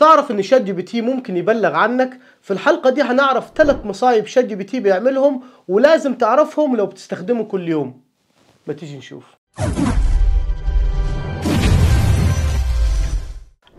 تعرف ان ChatGPT ممكن يبلغ عنك؟ في الحلقة دي هنعرف 3 مصايب ChatGPT بيعملهم ولازم تعرفهم لو بتستخدمه كل يوم. ما تيجي نشوف.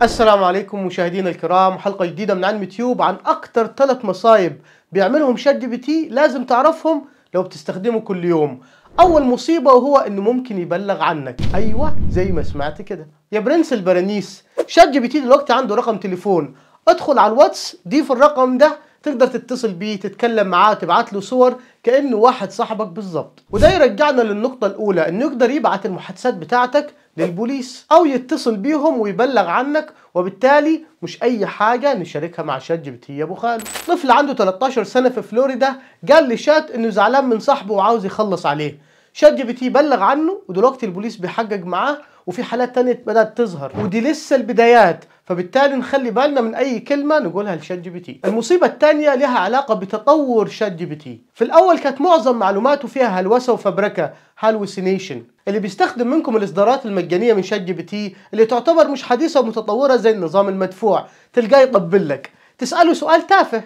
السلام عليكم مشاهدينا الكرام، حلقة جديدة من علم تيوب عن اكتر 3 مصايب بيعملهم ChatGPT لازم تعرفهم لو بتستخدمه كل يوم. اول مصيبة وهو انه ممكن يبلغ عنك. ايوه زي ما سمعت كده يا برنس البرانيس، ChatGPT دلوقتي عنده رقم تليفون، ادخل على الواتس ضيف الرقم ده تقدر تتصل بيه، تتكلم معاه، تبعت له صور كأنه واحد صاحبك بالظبط. وده يرجعنا للنقطة الأولى، انه يقدر يبعت المحادثات بتاعتك للبوليس أو يتصل بيهم ويبلغ عنك، وبالتالي مش أي حاجة نشاركها مع ChatGPT يا أبو خالد. طفل عنده 13 سنة في فلوريدا قال لشات إنه زعلان من صاحبه وعاوز يخلص عليه. ChatGPT بلغ عنه ودلوقتي البوليس بيحقق معاه، وفي حالات تانية بدأت تظهر، ودي لسه البدايات، فبالتالي نخلي بالنا من أي كلمة نقولها ل ChatGPT. المصيبة الثانية لها علاقة بتطور ChatGPT. في الأول كانت معظم معلوماته فيها هلوسة وفبركة، hallucination. اللي بيستخدم منكم الإصدارات المجانية من ChatGPT اللي تعتبر مش حديثة ومتطورة زي النظام المدفوع، تلقاه يطبل لك، تسأله سؤال تافه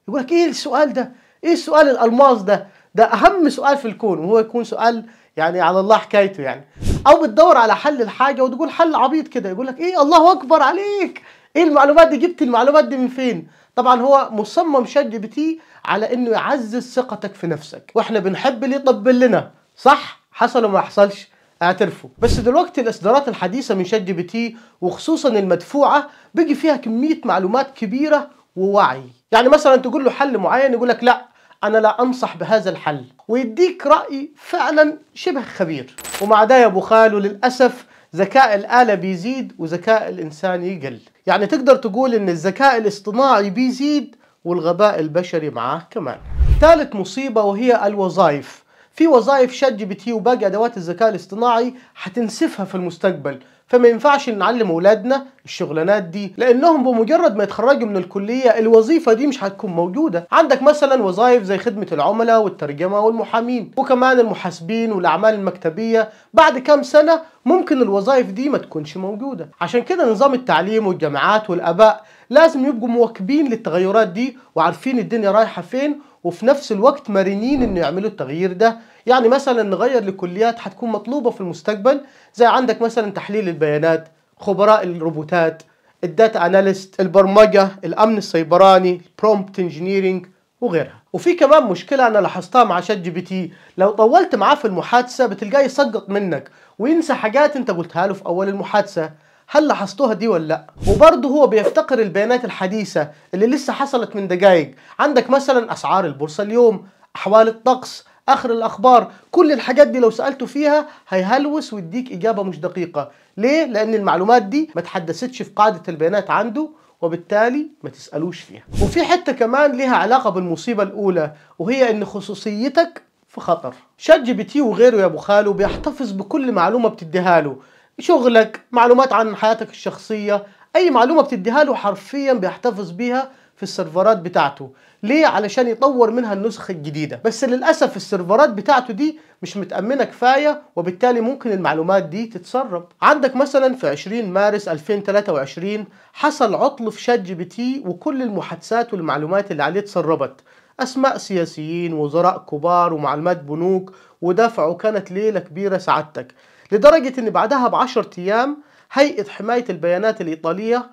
يقول لك إيه السؤال ده؟ إيه السؤال الألماس ده؟ ده أهم سؤال في الكون، وهو يكون سؤال يعني على الله حكايته يعني. او بتدور على حل الحاجة وتقول حل عبيط كده، يقول لك ايه الله اكبر عليك، ايه المعلومات دي، جبت المعلومات دي من فين؟ طبعا هو مصمم ChatGPT على انه يعزز ثقتك في نفسك، واحنا بنحب اللي يطبل لنا، صح؟ حصل وما حصلش؟ اعترفوا. بس دلوقتي الاصدارات الحديثة من ChatGPT وخصوصا المدفوعه بيجي فيها كمية معلومات كبيرة ووعي. يعني مثلا تقول له حل معين يقول لك لا أنا لا أنصح بهذا الحل، ويديك رأي فعلا شبه خبير. ومع ده يا أبو خالو للأسف ذكاء الآلة بيزيد وذكاء الإنسان يقل. يعني تقدر تقول إن الذكاء الاصطناعي بيزيد والغباء البشري معاه كمان. ثالث مصيبة وهي الوظائف. في وظائف ChatGPT وباقي أدوات الذكاء الاصطناعي هتنسفها في المستقبل، فما ينفعش نعلم اولادنا الشغلانات دي، لانهم بمجرد ما يتخرجوا من الكلية الوظيفة دي مش هتكون موجودة. عندك مثلا وظائف زي خدمة العملاء والترجمة والمحامين، وكمان المحاسبين والاعمال المكتبيه، بعد كام سنة ممكن الوظائف دي ما تكونش موجودة. عشان كده نظام التعليم والجامعات والاباء لازم يبقوا مواكبين للتغيرات دي وعارفين الدنيا رايحة فين، وفي نفس الوقت مرنين انه يعملوا التغيير ده. يعني مثلا نغير لكليات هتكون مطلوبة في المستقبل، زي عندك مثلا تحليل البيانات، خبراء الروبوتات، ال data analyst، البرمجة، الامن السيبراني، prompt engineering وغيرها. وفي كمان مشكلة انا لاحظتها مع ChatGPT، لو طولت معاه في المحادثة بتلقاه يسقط منك وينسى حاجات انت قلتها له في اول المحادثة. هل لاحظتوها دي ولا لا؟ وبرضه هو بيفتقر البيانات الحديثة اللي لسه حصلت من دقايق. عندك مثلا اسعار البورصة اليوم، احوال الطقس، اخر الاخبار، كل الحاجات دي لو سألته فيها هيهلوس ويديك اجابة مش دقيقة. ليه؟ لان المعلومات دي ما تحدثتش في قاعدة البيانات عنده، وبالتالي ما تسألوش فيها. وفي حتة كمان ليها علاقة بالمصيبة الاولى، وهي ان خصوصيتك في خطر. ChatGPT وغيره يا ابو خالو بيحتفظ بكل معلومة بتديها له، شغلك، معلومات عن حياتك الشخصية، أي معلومة بتديها له حرفيا بيحتفظ بيها في السيرفرات بتاعته. ليه؟ علشان يطور منها النسخ الجديدة. بس للأسف السيرفرات بتاعته دي مش متأمنة كفاية، وبالتالي ممكن المعلومات دي تتسرب. عندك مثلا في 20 مارس 2023 حصل عطل في ChatGPT، وكل المحادثات والمعلومات اللي عليه اتسربت، أسماء سياسيين، وزراء كبار، ومعلومات بنوك ودفع، وكانت ليلة كبيرة سعادتك. لدرجة ان بعدها ب10 ايام هيئة حماية البيانات الإيطالية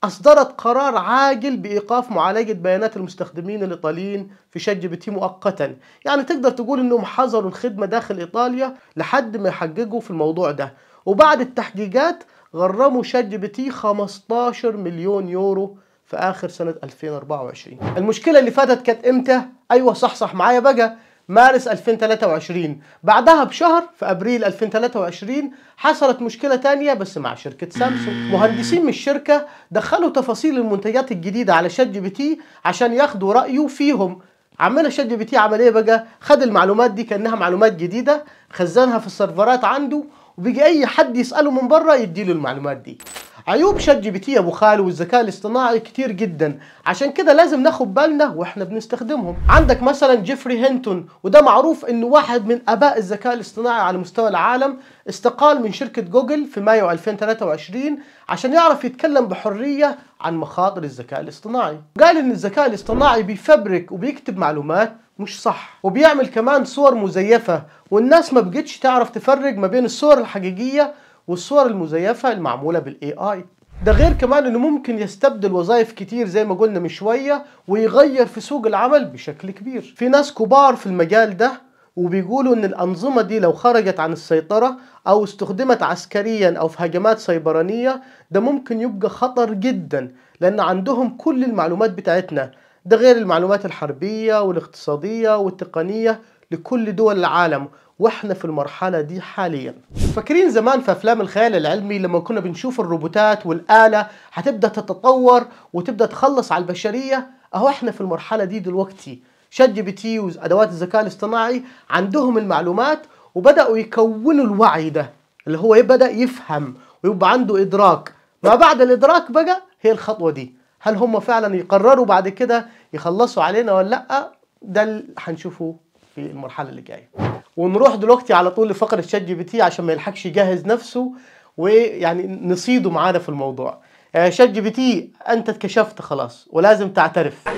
أصدرت قرار عاجل بإيقاف معالجة بيانات المستخدمين الإيطاليين في ChatGPT مؤقتا. يعني تقدر تقول انهم حظروا الخدمة داخل إيطاليا لحد ما يحققوا في الموضوع ده. وبعد التحقيقات غرموا ChatGPT 15 مليون يورو في آخر سنة 2024. المشكلة اللي فاتت كانت امتى؟ ايوه صح معايا بقى، مارس 2023. بعدها بشهر في ابريل 2023 حصلت مشكلة تانية بس مع شركة سامسونج. مهندسين من الشركة دخلوا تفاصيل المنتجات الجديدة على ChatGPT عشان ياخدوا رأيه فيهم. عمنا ChatGPT عمل ايه بقى؟ خد المعلومات دي كأنها معلومات جديدة، خزنها في السيرفرات عنده، وبيجي اي حد يسأله من بره يديله المعلومات دي. عيوب ChatGPT يا ابو خال والذكاء الاصطناعي كتير جدا، عشان كده لازم ناخد بالنا واحنا بنستخدمهم. عندك مثلا جيفري هينتون، وده معروف انه واحد من اباء الذكاء الاصطناعي على مستوى العالم، استقال من شركة جوجل في مايو 2023 عشان يعرف يتكلم بحرية عن مخاطر الذكاء الاصطناعي. قال ان الذكاء الاصطناعي بيفبرك وبيكتب معلومات مش صح، وبيعمل كمان صور مزيفة، والناس ما بقتش تعرف تفرق ما بين الصور الحقيقية والصور المزيفة المعمولة بال AI. ده غير كمان انه ممكن يستبدل وظائف كتير زي ما قلنا من شوية، ويغير في سوق العمل بشكل كبير. في ناس كبار في المجال ده وبيقولوا ان الانظمة دي لو خرجت عن السيطرة او استخدمت عسكريا او في هجمات سيبرانية، ده ممكن يبقى خطر جدا، لان عندهم كل المعلومات بتاعتنا، ده غير المعلومات الحربية والاقتصادية والتقنية لكل دول العالم، واحنا في المرحلة دي حاليا. فاكرين زمان في افلام الخيال العلمي لما كنا بنشوف الروبوتات والآلة هتبدأ تتطور وتبدأ تخلص على البشرية؟ اهو احنا في المرحلة دي دلوقتي. ChatGPT وادوات الذكاء الاصطناعي عندهم المعلومات وبدأوا يكونوا الوعي ده اللي هو بدأ يفهم ويبقى عنده ادراك. ما بعد الادراك بقى هي الخطوة دي، هل هم فعلا يقرروا بعد كده يخلصوا علينا ولا لا؟ ده اللي هنشوفه في المرحلة اللي جاية. ونروح دلوقتي على طول لفقرة ChatGPT عشان ما يلحقش يجهز نفسه ويعني نصيده معانا في الموضوع. ChatGPT انت اتكشفت خلاص ولازم تعترف.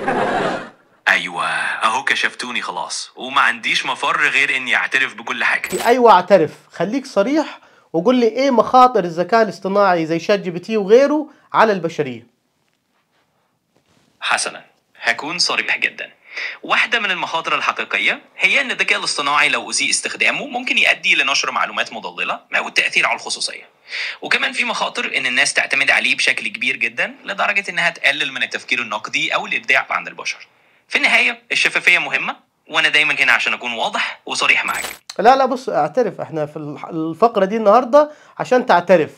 ايوه اهو كشفتوني خلاص، وما عنديش مفر غير اني اعترف بكل حاجة. ايوه اعترف، خليك صريح وقول لي ايه مخاطر الذكاء الاصطناعي زي ChatGPT وغيره على البشرية. حسنا، هكون صريح جدا. واحدة من المخاطر الحقيقية هي أن الذكاء الاصطناعي لو أسيء استخدامه ممكن يؤدي لنشر معلومات مضللة أو التأثير على الخصوصية. وكمان في مخاطر أن الناس تعتمد عليه بشكل كبير جدا لدرجة أنها تقلل من التفكير النقدي أو الإبداع عند البشر. في النهاية الشفافية مهمة، وأنا دايما هنا عشان أكون واضح وصريح معاك. لا لا بص، اعترف، احنا في الفقرة دي النهاردة عشان تعترف.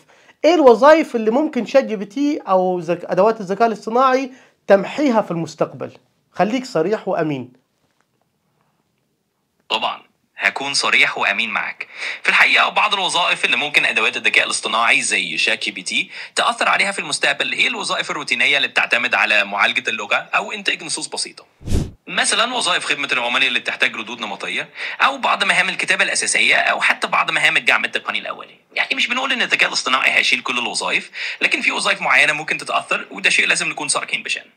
ايه الوظائف اللي ممكن ChatGPT أو أدوات الذكاء الاصطناعي تمحيها في المستقبل؟ خليك صريح وأمين. طبعا هكون صريح وأمين معك. في الحقيقة بعض الوظائف اللي ممكن أدوات الذكاء الاصطناعي زي ChatGPT تأثر عليها في المستقبل هي الوظائف الروتينية اللي بتعتمد على معالجة اللغة أو إنتاج نصوص بسيطة. مثلا وظائف خدمة العملاء اللي بتحتاج ردود نمطية، أو بعض مهام الكتابة الأساسية، أو حتى بعض مهام الدعم التقني الأولي. يعني مش بنقول إن الذكاء الاصطناعي هيشيل كل الوظائف، لكن في وظائف معينة ممكن تتأثر، وده شيء لازم نكون صارحين بشأنه.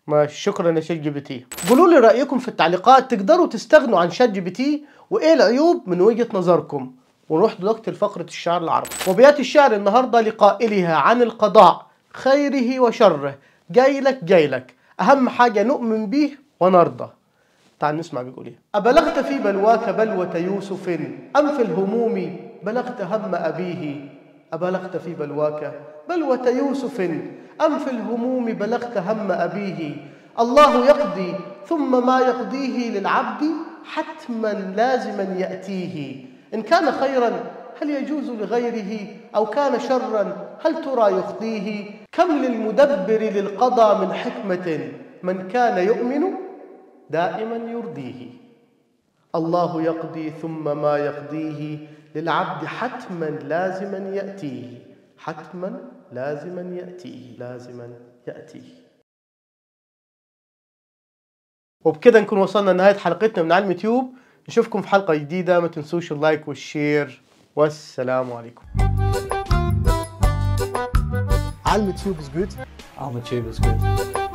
ماشي، شكرا يا ChatGPT. قولوا لي رأيكم في التعليقات، تقدروا تستغنوا عن ChatGPT وايه العيوب من وجهة نظركم؟ ونروح دلوقتي لفقرة الشعر العربي. وبيات الشعر النهارده لقائلها عن القضاء خيره وشره، جايلك جايلك، أهم حاجة نؤمن به ونرضى. تعال نسمع بيقول ايه. أبلغت في بلواك بلوة يوسف أم في الهموم بلغت هم أبيه؟ أبلغت في بلواك بلوة يوسف أم في الهموم بلغت هم أبيه؟ الله يقضي ثم ما يقضيه للعبد حتما لازما يأتيه. إن كان خيرا هل يجوز لغيره، أو كان شرا هل ترى يخطيه؟ كم للمدبر للقضاء من حكمة، من كان يؤمن دائما يرضيه. الله يقضي ثم ما يقضيه للعبد حتما لازما يأتيه، حتما لازما يأتيه، لازما يأتيه. وبكده نكون وصلنا لنهاية حلقتنا من علم تيوب. نشوفكم في حلقة جديدة، ما تنسوش ال like وال share، والسلام عليكم. علم تيوب is good. علم تيوب is good.